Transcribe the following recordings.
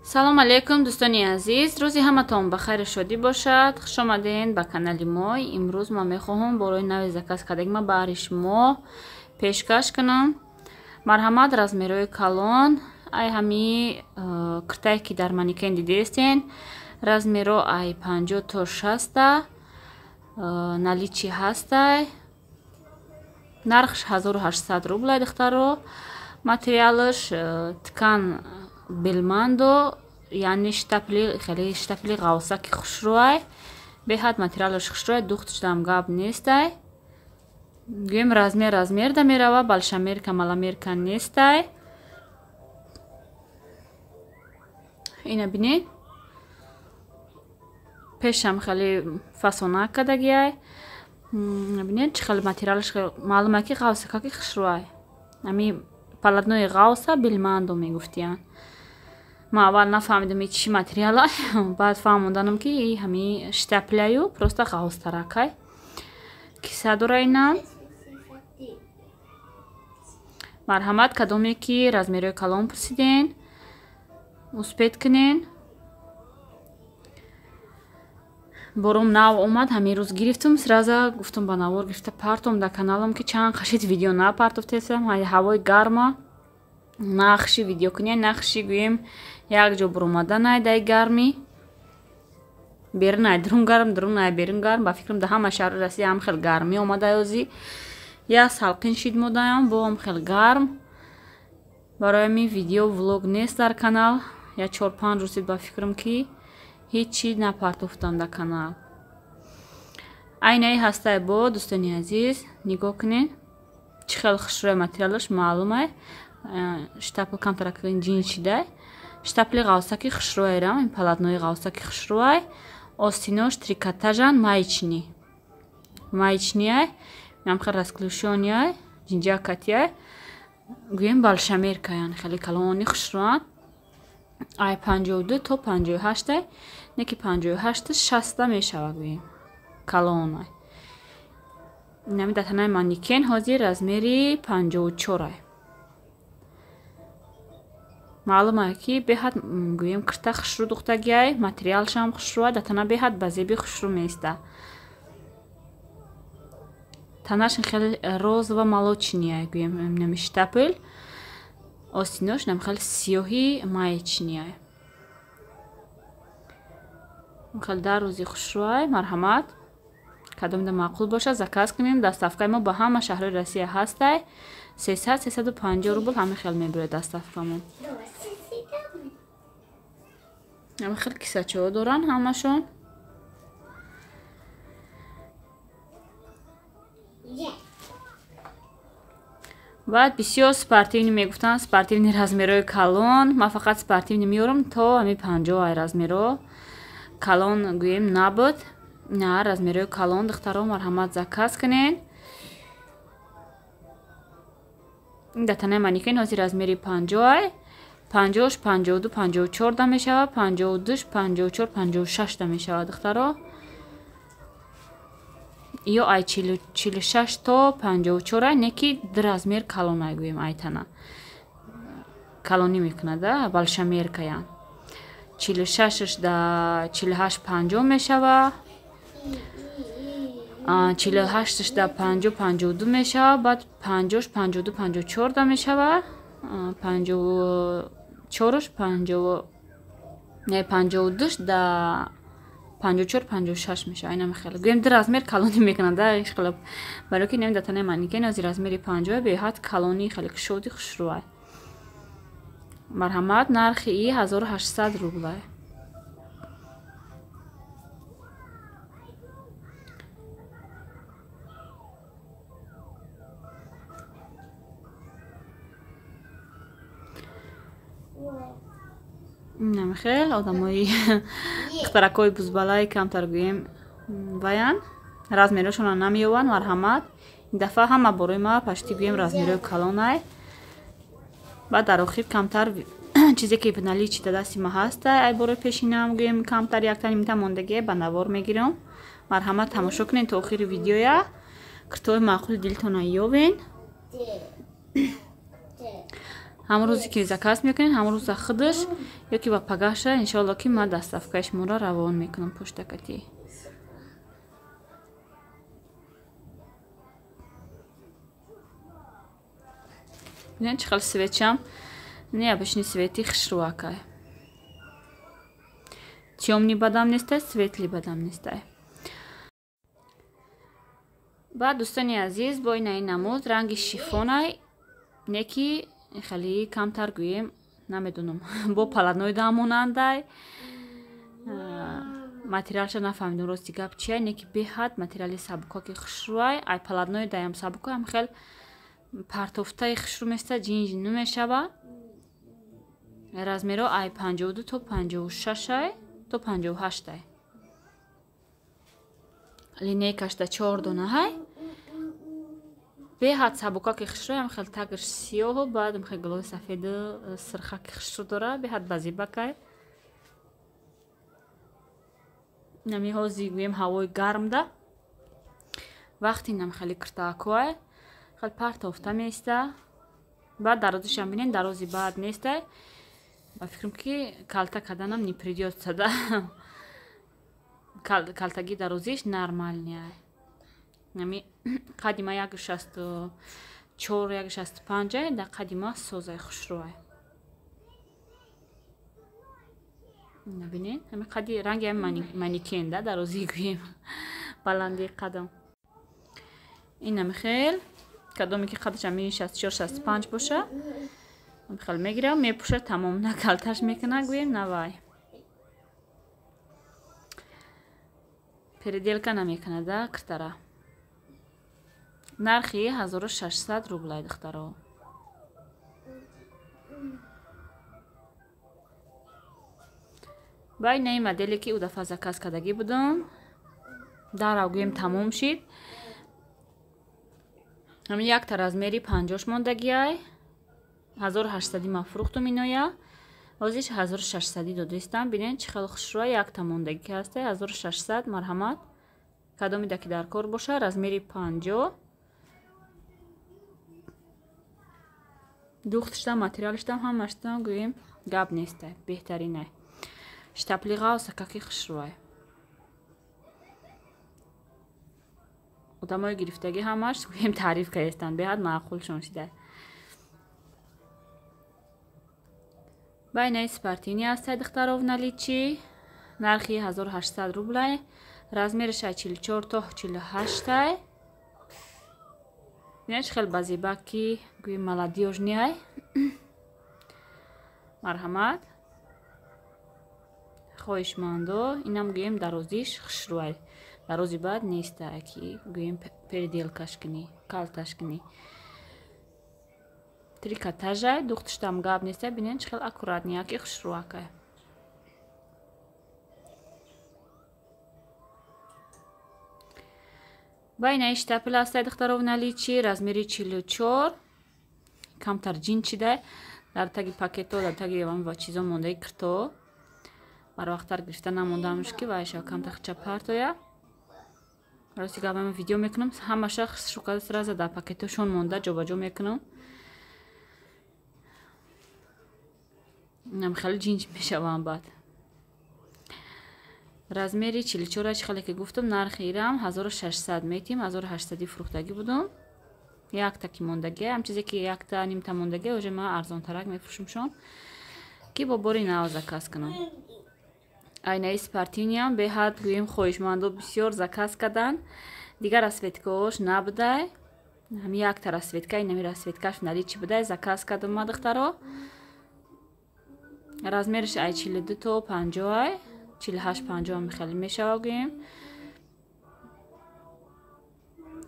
Салом алейкум, дӯстони азиз. Рӯзи ҳаматон ба хайру шодӣ бошад. Хуш омадед ба канали мо. Имрӯз ман мехоҳам борои нави заказ кардагима баҳри шумо пешкаш кунам. Марҳамат, размерҳои калон. Ай ҳами киртае ки дар манекен дидестен, размерҳо ай 50 то 60 наличи ҳастай. Нархш 1800 рубл ай, духтаро. Материалаш ткан белмандо, яъне штапли, хеле штапли ғавсаки хушрӯай. Беҳад материалаш хушрӯай, духтушдам гап нестай. Гӯем, размер размер да мерава, большемерка маломерка нестай. Ина бинед, пешам хеле фасонак кардагиай. Бинед, чӣ хеле материалаш маълума ки ғавсакаки хушрӯай. Ами полотнои ғавса белмандо мегуфтиянд. Ман аввал нафаҳмидам и чӣ материала, баъд фаҳмонданам ки и ҳами штапляю, просто ғавстаракай. Киса дора ина. Марҳамат, кадоме ки размерҳои калон пурсиден, успеть кунен. Бором нав омад, ҳамин рӯз гирифтум, сразу гуфтум ба навор гирифта партом дар каналам, ки чанд қашид видео напартофтесам. Ҳавои гарма, нахши видео куня, нахши гӯем як ҷо буромаданай дай гармӣ. Берун ай дурун гарм, дурун ай берун гарм. Ба фикрам, дар ҳама шаҳри Россия ҳам хел гармӣ омадай. Озӣ як салқин шид модаям, бо ҳам хел гарм. Барои ҳамин видео влог нест дар канал. Я 4-5 рӯз ба фикрам ки ҳеҷ напартофтам дар канал. Айнаи ҳастай бо, дӯстони азиз, нигоҳ кунед, чӣ хел хушрӯи материалаш маълумай. Штапл камтарак ҷин шидай. Штапли ғавсаки хушрӯайрам, ин полотнои ғавсаки хушрӯай. Остинош трикотажан, маечный. Маечныйай, нам хел расклюшонияй, ҷинҷакатияй. Гӯем, большемеркаян, хеле калони хушрӯанд. Ай 52 то 58, не ки 58 60 мешава, гӯем. Калонай. Инами дар танаи манекен ҳозир размери 54 ай. Маълума ки беҳад, гӯем, кирта хушрӯ духтагиай, материалшам хушрӯай, дар тана беҳад ба зеби хушрӯ меиста. Танаш хеле розово молочныйай, гӯем, инами штапл. Остинош нам хеле сиёҳи маечныйай. Хеле дар рӯзи хушрӯай, марҳамат. Кадомда маъқул бошад, заказ кунем. Доставкаи мо ба ҳама шаҳрҳои Россия ҳастай. 300, 350 рубл ҳамин хел мебурад доставкамон. Ҳамин хел кисачаҳо доранд ҳамашон. Баъд бисёр спортивный мегуфтанд, спортивный размерҳои калон. Ман фақат спортивный меёрам то ҳамин 50 ай размерҳо. Калон гӯем набуд. На, размерҳои калон, духтаро, марҳамат, заказ кунед. Дар танаи манекен ҳозир размери 50 ай. 50-ш 52, 54 да мешавад, 52-ш 54, 56 да мешавад, духтаро. Ё ай 46 то 54 ай, не ки ду размер калон ай, гӯем, ай тана. Калонӣ мекунад, большемеркаян. 46-ш да 48, 50 мешавад. 48-ш да 50, 52 мешавад, баъд 50-ш 52, 54 да мешавад. 54-ш 50, не, 52-ш да 54, 56 мешавад. Инам хеле. Гӯем, ду размер калонӣ мекунад, да, хеле. Барои ки нем дар танаи манекен аз размери 50 беҳад калонӣ, хеле кушоди хушрӯай. Марҳамат, нархи и 1800 рубл ай. Инам хел одамои духтаракҳои бузбалаи камтар, гӯем, ваян размерҳошонро намеёванд. Марҳамат, ин дафъа ҳама борои ма почти, гӯем, размерҳои калонай. Баъд дар охир камтар чизе ки наличи дар дасти ма ҳастай, ай борои пешинам, гӯем, камтар якта нимта мондагие ба навор мегирам. Марҳамат, тамошо кунед то охири видеоя. Киртои маъқули дилтона ёвен. Ҳамон рӯзе ки заказ мекунед, ҳамон рӯза худаш ё ки ба пагаша иншоалло ки ман доставкаи шуморо равон мекунам почтакатӣ. Бинед чӣ хел светчам, необычный свети хушрӯакай. Тёмный бадам нестай, светлый бадам нестай. Баъд дӯстони азиз, бо инаи намуд ранги шифонай, неки хеле камтар гӯем, намедонам, бо паланоида монандай. Материалша нафаҳмидам рости гап чия, неки беҳад материали сабукаки хушрӯай. Ай паланоидаям сабукаам хел партофтаи хушрӯ места, ҷинҷ намешава. Размеро ай 52 то 56 то 58. Линейкашда 4 дона ҳай. Беҳад сабукаки хушрӯям, хел тагш сиёҳу баъд хел гулои сафеду сирхаки хушрӯ дора, беҳад базибакай. Нами ҳози гӯем ҳавои гармда вақти нам хеле киртаакуай, хел партофта места. Баъд дарозишам бинен, дарози баъд нестай. Ба фикрам ки калта карданам не придётся да. Калтаги дарозиш нормальный. Нами қади ма 1,64 1,65 дар қади ма созай хушрӯай. Набинед, ҳами қади ранги ҳами манекен да дарозӣ гӯем, баландии қадам. Инами хел кадоме ки қадаш ҳами 64 65 боша, хел мегирам, мепӯша, тамом, на калташ мекуна гӯем, на вай. Переделка намекунада киртара. Нархи 1600 рублай духтаро. Бай наи моделе ки ӯ дафъа заказ кардагӣ будам, дарав гӯем тамом шид. Ҳамин якта размери 50 мондагиай. 1800 ма фурӯхтум иноя. Ҳозиш 1600 додистам. Бинед чӣ хел хушрӯа, якта мондагӣ ки ҳастай 1600. Марҳамат, кадомида ки дар кор боша, размери 50. Духтиштам, материалиштам, ҳамаштам гӯем гап нестай, беҳтаринай. Штапли ғавсакаки хушрӯай. Одамои гирифтагӣ ҳамаш гӯем таъриф кардастанд, беҳад маъқулшон шида. Байнаи спартини ҳастай духтаров наличи. Нархи 1800 рублай. Размериш 44 то 48. Бинед чӣ хел базебаки гӯем молодёжный. Марҳамат, хоҳишмандо, инам гӯем дарозиш хушрӯай. Дарози баъд нестай ки гӯем переделкаш кунӣ, калташ кунӣ. Трикотажай, духтиштам гап нестай, бинед чӣ хел аккуратнияки хушрӯакай. Байнаи штапел ҳастай духтаров наличи, размери 44, камтар ҷин чидай, дар таги пакето, дар таги ва чизо мондаи кирто. Барвақттар гирифта намондамш ки вайша камтар хича партоя. Рости гап ман видео мекунам, ҳамаша шукада сразу дар пакетошон монда ҷобаҷо мекунам. Нам хеле ҷинҷ мешавам баъд. Размери 44 чӣ хеле ки гуфтам, нархи ирам 1600 метим, 1800 фурӯхтагӣ будам. Якта ки мондагӣ, ҳам чизе ки якта нимта мондагӣ, уже ман арзонтарак мефурӯшамшон, ки бо бори нав заказ кунам. Айнаи спартиниам беҳад гӯем хоҳишмандо бисёр заказ карданд. Дигар расцветкаош набудай. Ҳами якта расцветка, инами расцветкаш наличи будай, заказ кардам ма духтаро. Размериш ай 42 то 50 ай, 48 50 хеле мешава гӯем.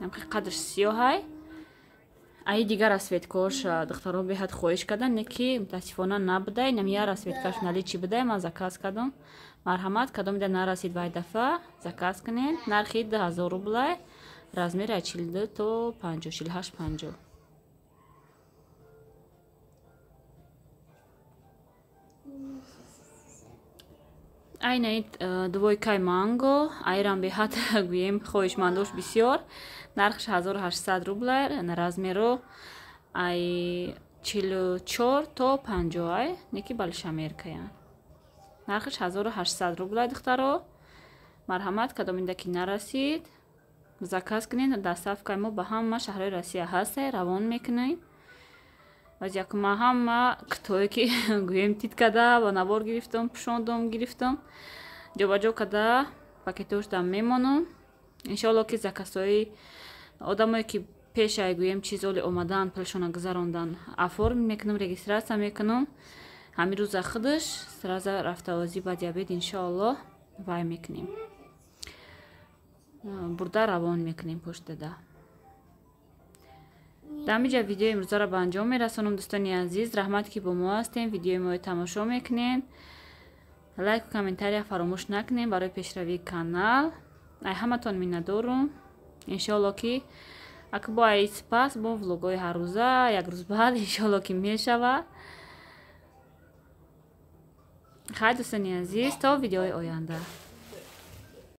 Ҳам қадрш сиёҳай. Ай дигар расцветкаош духтаро беҳад хоҳиш карданд, не ки мутаассифона набудай. Инам я расцветкаш наличи будай, ман заказ кардам. Марҳамат, кадомида нарасид вай дафъа заказ кунед. Нархи 2000 рублай, размери 42 то 50, 48 50. Айнаи двойкаи манго, айрам беҳад гӯем хоҳишмандош бисёр. Нархш 1800 рублай, размеро ай 44 то 50 ай, неки большемеркаян. Нархаш 1800 рублай, духтаро. Марҳамат, кадоминда ки нарасид, заказ кунед. Доставкаи мо ба ҳама шаҳрҳои Россия ҳастай, равон мекунем. Баъз якума ҳама китое ки гӯем тит када ба навор гирифтам, пӯшондум, гирифтам, ҷобаҷо када пакетошда мемонам. Иншоалло ки заказҳои одамое ки пешай гӯем чиз оли омадан, пулшона гузарондан, оформ мекунам, регистрация мекунам. Ҳамин рӯза худаш сразу рафтавозӣ ба диабет, иншоалло, вай мекунем, бурда равон мекунем поштада. Дар ҳамин ҷа видеои имрӯзаро ба анҷом мерасонам. Дӯстони азиз, раҳмат, ки бо мо ҳастем, видеои моро тамошо мекунем. Лайку комментария фаромӯш накунем барои пешравии канал. Ай ҳаматон миннатдорум. Иншоалло ки ака бо ай сипас бо влогҳои ҳаррӯза як рӯз баъд, иншоалло, ки мешавад. Хайр, дӯстони азиз, то видеои оянда.